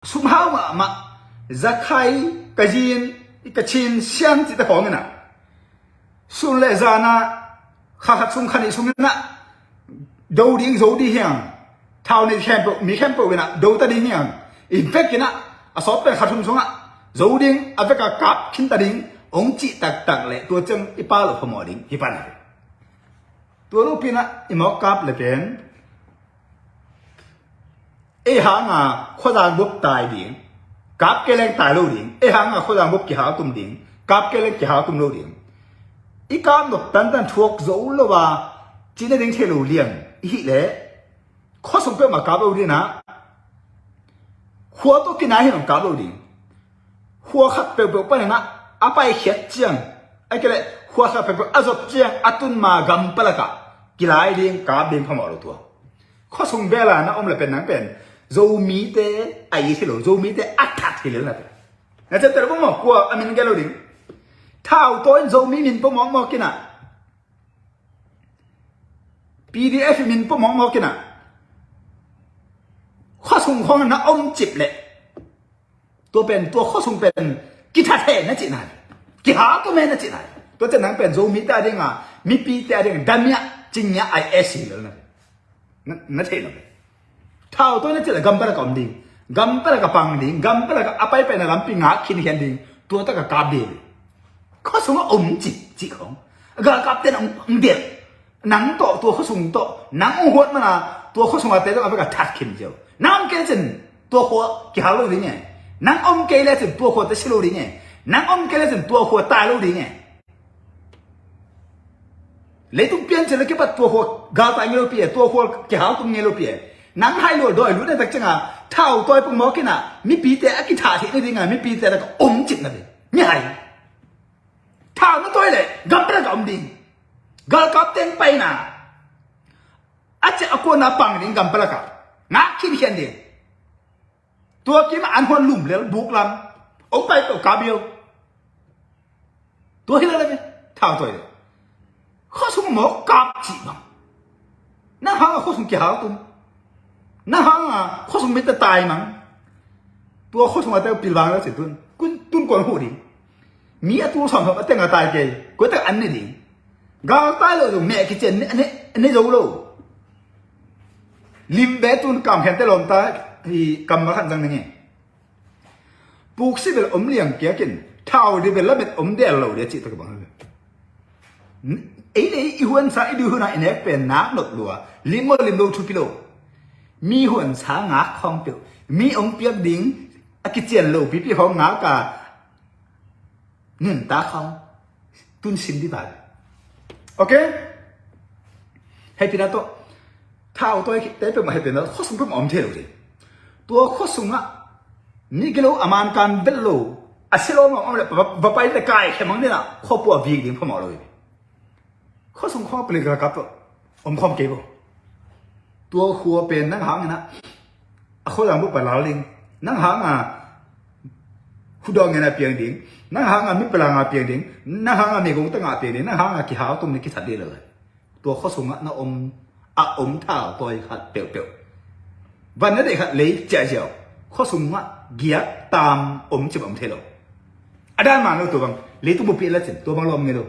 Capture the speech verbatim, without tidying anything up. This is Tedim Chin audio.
sum hau mahmah, zakhai, kazin, kachin, siam cihte khawng inah, sun le zana, kha khat sung kha nih sung inah, do ding zo ding hiang, thau nei khempeuh, mi khempeuh inah do ta ding hiang, i vek inah, a sawt pen kha thum sungah zo ding, a veka kap khin ta ding, ong cih taktak le tua ciang i pa lo phamawh ding hi pan a. Tua lo pinah i mawk kap le pen ei hanga khuazang bup tai ding, kap kei leng tai lo ding. Ei hanga khuazang bup kihau tum ding, kap kei leng kihau tum lo ding. I kap nop tantan thuak zo lo a, cina ding thei lo liang i hih leh khuasung peuhmah kap lo ding a, khua tawh kinai hin hong kap lo ding. Khua khat peuhpeuh paninah a paikhiat ciang, a kei leh khua khat peuhpeuh a zot ciang a tun ma gam palakah kilai ding, kap ding phamawh lo tua. Khuasung bela na om le pen nang pen Zomite a it hi lo, Zomite a that hi lel na pen. Na cem tel bawmawk kua a min gel lo ding. Thau tawi in Zomi min pawmawkmawk inah, P D F min pawmawkmawk inah, khuasung khawng na om cip leh tua pen, tua khuasung pen kithat he na cihna hi. Kihau tum he na cihna hi. Tua ciang nang pen Zomite a dinga, mipite a dinga damiah cingiah ai esi lel na hi. Na, na theih lo hi. Thau tawi na cih leh gam palaka om ding, gam palaka pang ding, gam palaka a paipaina lampi ngak khinkhian ding. Tua taka kap ding. Khuasung a om cih cih khawng galkapte na ong, ong delh. Nang tawh tua khuasung tawh nang ong huat mana tua khuasung a te tawh a veka that khin cio. Nang om kei lecin tua khua kihau lo ding e. Nang om kei lecin tua khua te si lo ding e. Nang om kei lecin tua khua tai lo ding e. Leitung piancil a kipat tua khua galtai ngei lo pi e, tua khua kihau tum ngei lo pi e. Nang hai lual dawi lut na tak cianga thau tawi pawmawk inah mipite a kithah theih na dinga mipite laka om cip na pi. Mi hai. Thau na tawi leh gam palaka om ding. Galkap teng paina a ciah a kuana pang ding gam palaka. Ngak khinkhian ding. Tua kim an huan lum lel buk lam. Ong pai peuh kap bia. Tua hi lel a ve. Thau tawi leh khuasung mawk kap cih bang. Nang hanga khuasung kihau tum. Nang hanga khuasung mite tai mang. Tua khuasung a te pilvang la cih tun, kun tun kuan huh ding. Mi a tul sawm sawm a teng a tai kei, kua tak an ne ding. Galtai lo zong meh kician ne, ne, ne zo lo. Lim be tun kam khen te lawm ta hi, kam ma khan zang ne nge. Puk si bel om liang kiakin thau di bel lamet om del lo dia cih tak bang. Ei le i huansa i duh huna i nek pen nak nop lua, lim maw lim lo thupi lo. Mi huansa ngak khawng peuh, mi ong piak ding a kician lo pipi khawng ngak a, nuntak khawng tun sim di bai. Ok. Hei pina tawh thau tawi te peuhmah hei pina khuasung peuhmah om thei lo ding. Tua khuasungah ni gilo a man kan vel lo a si lo mah om le va, va pai le kai khemang dina khuapua vik ding phamawh lo hi. Khuasung khawng palik galkap tawh om khawm kei bo. Tua khua pen nang hang inah a khuazang bup palal ding, nang hanga khudawng ngena piang ding, nang hanga mi palanga piang ding, nang hanga meigong tanga piang ding, nang hanga kihau tum ni kithat ding lo. Tua khuasungah na om, a om thau tawi khat peuhpeuh. Van na deih khat lei ciahciah khuasungah giak tam om cip om thei lo. A dan man lo tua bang leitung bupi la cin tua bang lo om ngei lo.